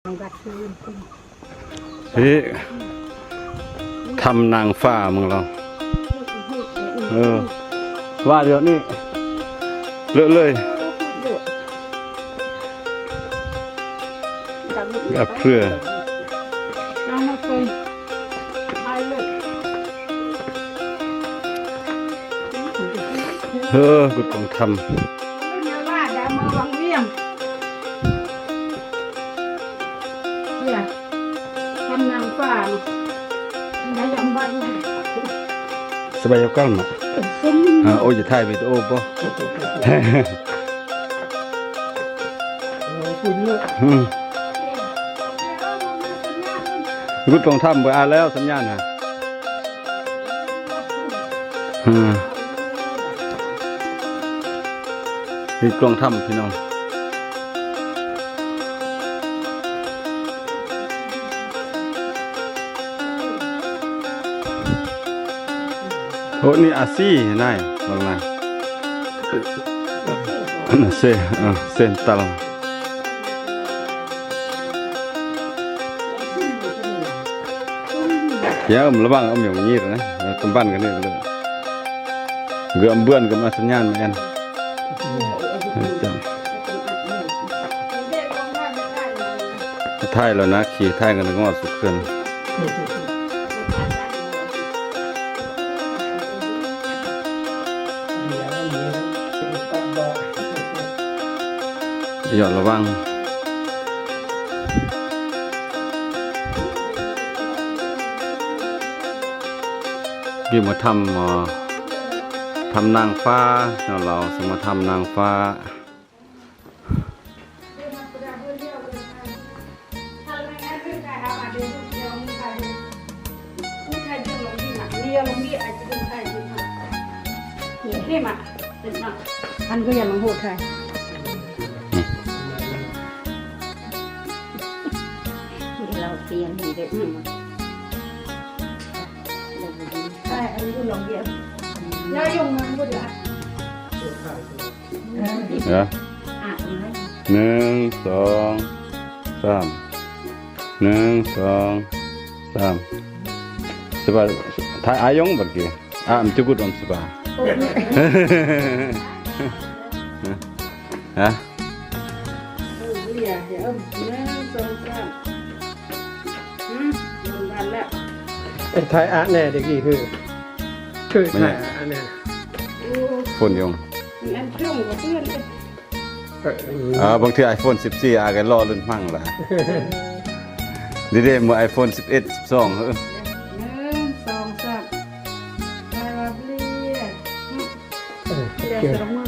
ນີ້ ຖ້ຳນາງຟ້າເມືອງລາວ ເອີ ວ່າດຽວນີ້ ເລີະເລີຍ ແບບເພື່ອ ເອີ ກຸດກອງຖ້ຳ ສະບາຍດີກັນມະ ອ່າ ໂອ້ຍ ຈະຖ່າຍວິດີໂອບໍ່ ອືມ ກຸດກອງຖ້ຳ ເບີ ອ່ານແລ້ວສັນຍານນະ ອືມ ມີກອງຖ້ຳພີ່ນ້ອງ ໂອ້ ນີ້ອາຊີນາຍ ລອງນາຍ ເຊ ເອີ ເຊນຕັນ ຢ່າ ລະວັງເອົາໝຽວຢີດນະ ກຳບັນກັນນີ້ເລີຍ ເກືອມເບືອນກັບມາສັນຍານມາແອນ ຖ່າຍແລ້ວນະ ຂີ່ຖ່າຍກັນງອດສຸດເກີນ ຢ່າລະວັງ ຢູ່ມາຖ້ຳ ຖ້ຳນາງຟ້າເນາະ ລາວຊິມາຖ້ຳນາງຟ້າ ເອີ ໜຶ່ງ ສອງ ສາມ ໜຶ່ງ ສອງ ສາມ ສະບາຍ ຖ່າຍອາຍົງບັດກີ້ ອາມຈຸກຸດອມສະບາຍ ຮະ ເອີ ເລີຍ ເອີ ໜຶ່ງ ສອງ ສາມ ອືມ ລົງທັນແລ້ວ ເອີ ຖ່າຍອາແດ່ ເດັກດີ ຄື ຄື ແມ່ນ ຖ່າຍອາແດ່ ໂອ້ ຝົນຍົງ ອັນເຄື່ອງກໍເພື່ອນເດ້ ເອີ ເອີ ບາງເທື່ອໄອໂຟນສິບສີ່ ອາກໍລໍລຸ້ນພັງລະ ດີເດ້ ເມື່ອໄອໂຟນສິບເອັດ ສິບສອງ ເອີ ໜຶ່ງ ສອງ ສາມ ໄປວ່າເລີຍ ເອີ ເລີຍ ສອງມື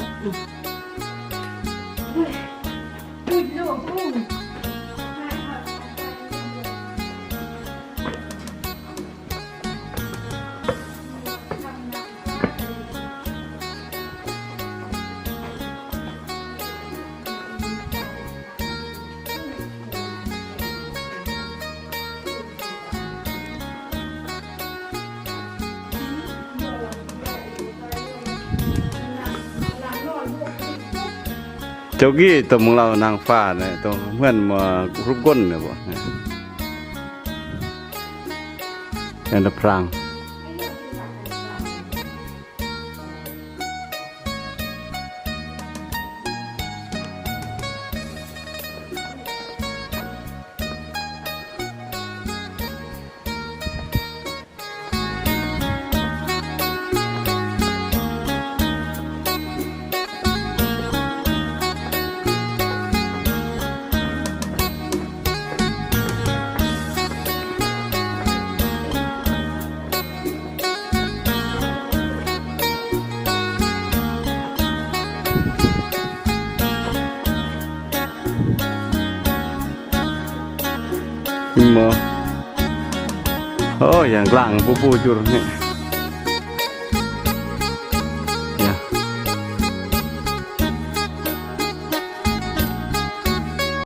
ເຈົ້າກີ້ຕົວເມືອງລາວນາງຟ້ານີ້ ຕົວເຮືອນມາຮຸບກົ້ນນີ້ບໍ່ ແອນດາພຣາງ. ໂອ້ ຢ່າງກລາງປູປູຈຸດນີ້.